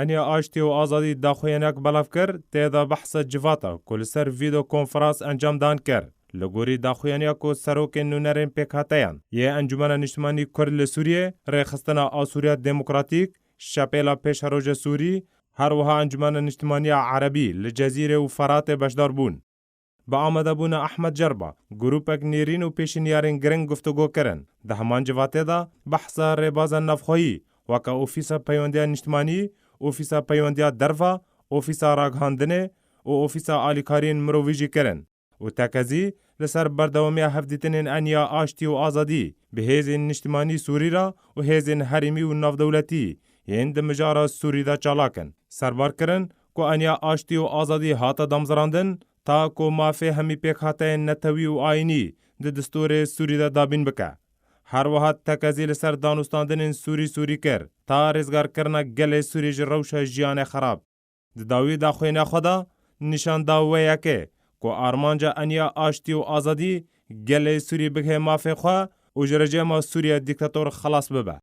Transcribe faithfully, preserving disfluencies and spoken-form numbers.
Eniya Aştî û Azadî daxuyanek belav kir, tê de behsa civata ku li ser vîdeo konferans encam dan kir. Li gorî daxuyaniya ku serokên nûnerên pêkhateyan yê Encûmena Niştimanî Kurd li Sûriyê, Rêxistina Asûriya Demokratîk, Şepêla Pêşeroja Sûrî, her wiha Encûmena Niştimaniya Erebî li Cezîrê û Feratê beşdar bûn. Bi amadebûna Ehmed Cerba, grûpek nêrîn û pêşinyarên giring guftûgo kirin. Di heman civatê de behsa rêbaza navxweyî, weke Ofîsa Peywendiya Niştimanî, Ofîsa Peywendiya Derva, Ofîsa Ragihandinê û Ofîsa Alîkariyên Mirovî jî kirin. Û tekezî li ser berdewamiya hevdîtinên Eniya Aştî û Azadî bi hêzên niştimanî Sûrî re û hêzên herêmî û navdewletî yên di mijara Sûrî de çalak in. Serbar kirin ku Eniya Aştî û Azadî hate damezrandin, ta ku mafê hemî pêkhateyên netewî û ayînî di distûrê Sûrî de dabîn bike. Her wiha tekezî li ser danûstandinên Sûrî Sûrî kir, ta rêzgarkirina gelê Sûrî ji rewşa jiyanê xerab. Di dawî daxuyaniya xwe de nîşan da wê yekê ku armanca Eniya Aştî û Azadî gelê Sûrî bigihê mafê xwe û ji rejîma Sûriya dîktator xelas bibe.